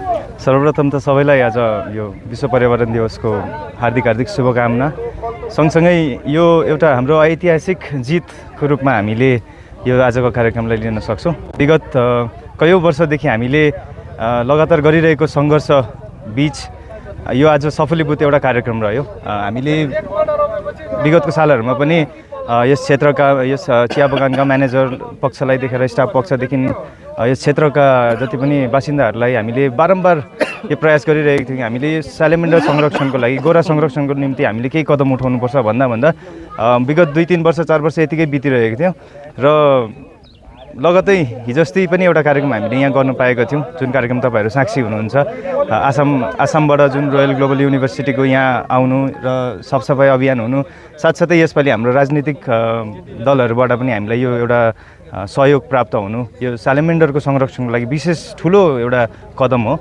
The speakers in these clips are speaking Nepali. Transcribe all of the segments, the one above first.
सर्वप्रथम त सबैलाई आज यो विश्व पर्यावरण दिवसको हार्दिक शुभकामना। सँगसँगै यो एउटा हाम्रो ऐतिहासिक जितको रूपमा हामीले यो आजको कार्यक्रमलाई लिन सक्छौँ। विगत कयौँ वर्षदेखि हामीले लगातार गरिरहेको सङ्घर्ष बीच यो आज सफलीभूत एउटा कार्यक्रम रह्यो। हामीले विगतको सालहरूमा पनि यस क्षेत्रका यस चिया बगानका म्यानेजर पक्षलाई देखेर स्टाफ पक्षदेखि यस क्षेत्रका जति पनि बासिन्दाहरूलाई हामीले बारम्बार यो प्रयास गरिरहेको थियौँ। हामीले सालेमेन्डर संरक्षणको लागि, गोरा संरक्षणको निम्ति हामीले केही कदम उठाउनुपर्छ भन्दा विगत 2-3 वर्ष 4 वर्ष यतिकै बितिरहेको थियो र लगतै हिजोस्ति पनि एउटा कार्यक्रम हामीले यहाँ गर्न पाएका थियौँ, जुन कार्यक्रम तपाईँहरू साक्षी हुनुहुन्छ। आसामबाट जुन रोयल ग्लोबल युनिभर्सिटीको यहाँ आउनु र साफसफाइ अभियान हुनु, साथसाथै यसपालि हाम्रो राजनीतिक दलहरूबाट पनि हामीलाई यो एउटा सहयोग प्राप्त हुनु, यो सालेमेन्डरको संरक्षणको लागि विशेष ठुलो एउटा कदम हो।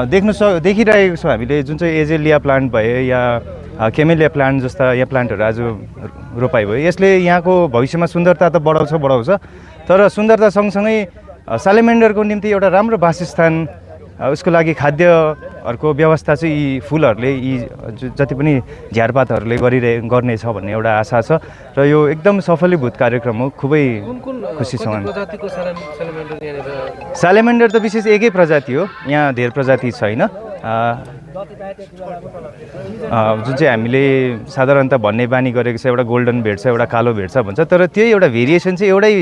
देखिरहेको छौँ हामीले जुन चाहिँ एजेलिया प्लान्ट भयो या केमेलिया प्लान्ट जस्ता यहाँ प्लान्टहरू आज रोपाइ भयो, यसले यहाँको भविष्यमा सुन्दरता त बढाउँछ, तर सुन्दरता सँगसँगै सालेमेन्डरको निम्ति एउटा राम्रो वासस्थान, उसको लागि खाद्यहरूको व्यवस्था चाहिँ यी फुलहरूले, यी जति पनि झ्यारपातहरूले गर्नेछ भन्ने एउटा आशा छ र यो एकदम सफलीभूत कार्यक्रम हो। खुबै खुसी छौँ हामी। सालेमेन्डर त विशेष एकै प्रजाति हो, यहाँ धेर प्रजाति छैन। जुन चाहिँ हामीले साधारणतः भन्ने बानी गरेको छ, एउटा गोल्डन भेट छ, एउटा कालो भेट छ भन्छ, तर त्यही एउटा भेरिएसन चाहिँ एउटै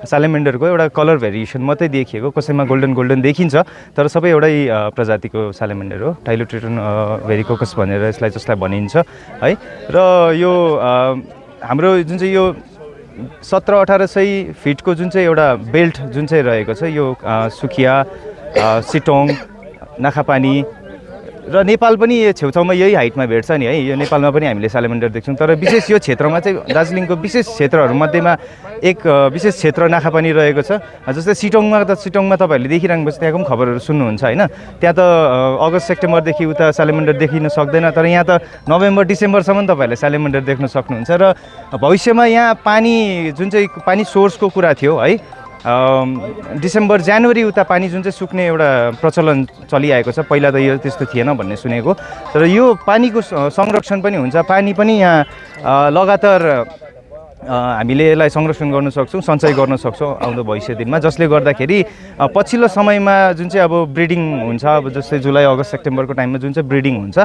सालेमेन्डरको एउटा कलर भेरिएसन मात्रै देखिएको। कसैमा गोल्डन देखिन्छ, तर सबै एउटै प्रजातिको सालेमेन्डर हो। टाइलोट्रिटन भेरिकोकस भनेर जसलाई भनिन्छ है। र यो हाम्रो जुन चाहिँ यो 1700-1800 फिटको जुन चाहिँ एउटा बेल्ट जुन चाहिँ रहेको छ, यो सुखिया, सिटोङ, नाखापानी र नेपाल पनि यो छेउछाउमा यही हाइटमा भेट्छ नि है। यो नेपालमा पनि हामीले सालेमेन्डर देख्छौँ, तर विशेष यो क्षेत्रमा चाहिँ दार्जिलिङको विशेष क्षेत्रहरूमध्येमा एक विशेष क्षेत्र नाखापानी रहेको छ। जस्तै सिटोङमा तपाईँहरूले देखिरहनु भएको छ, त्यहाँको पनि खबरहरू सुन्नुहुन्छ होइन। त्यहाँ त अगस्त सेप्टेम्बरदेखि उता सालेमेन्डर देखिन सक्दैन, तर यहाँ त नोभेम्बर डिसेम्बरसम्म तपाईँहरूले सालेमेन्डर देख्न सक्नुहुन्छ। र भविष्यमा यहाँ जुन चाहिँ पानी सोर्सको कुरा थियो है, डिसेम्बर जनवरी उता पानी जुन चाहिँ सुक्ने एउटा प्रचलन चलिआएको छ। पहिला त यो त्यस्तो थिएन भन्ने सुनेको, तर यो पानीको संरक्षण पनि हुन्छ। पानी पनि यहाँ लगातार हामीले यसलाई संरक्षण गर्न सक्छौँ, सञ्चय गर्न सक्छौँ आउँदो भविष्य दिनमा, जसले गर्दाखेरि पछिल्लो समयमा जुन चाहिँ अब ब्रिडिङ हुन्छ, अब जस्तै जुलाई अगस्त सेप्टेम्बरको टाइममा जुन चाहिँ ब्रिडिङ हुन्छ,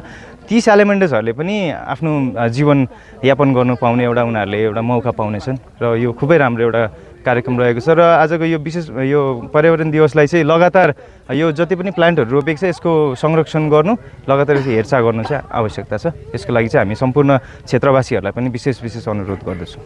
ती सालेमेन्डर्सहरूले पनि आफ्नो जीवनयापन गर्नु पाउने एउटा उनीहरूले एउटा मौका पाउनेछन्। र यो खुबै राम्रो एउटा कार्यक्रम रहेको छ। र आजको यो विशेष यो पर्यावरण दिवसलाई चाहिँ लगातार यो जति पनि प्लान्टहरू रोपेको छ यसको संरक्षण गर्नु, लगातार हेरचाह गर्नु चाहिँ आवश्यकता छ। यसको लागि चाहिँ हामी सम्पूर्ण क्षेत्रवासीहरूलाई पनि विशेष अनुरोध गर्दछौँ।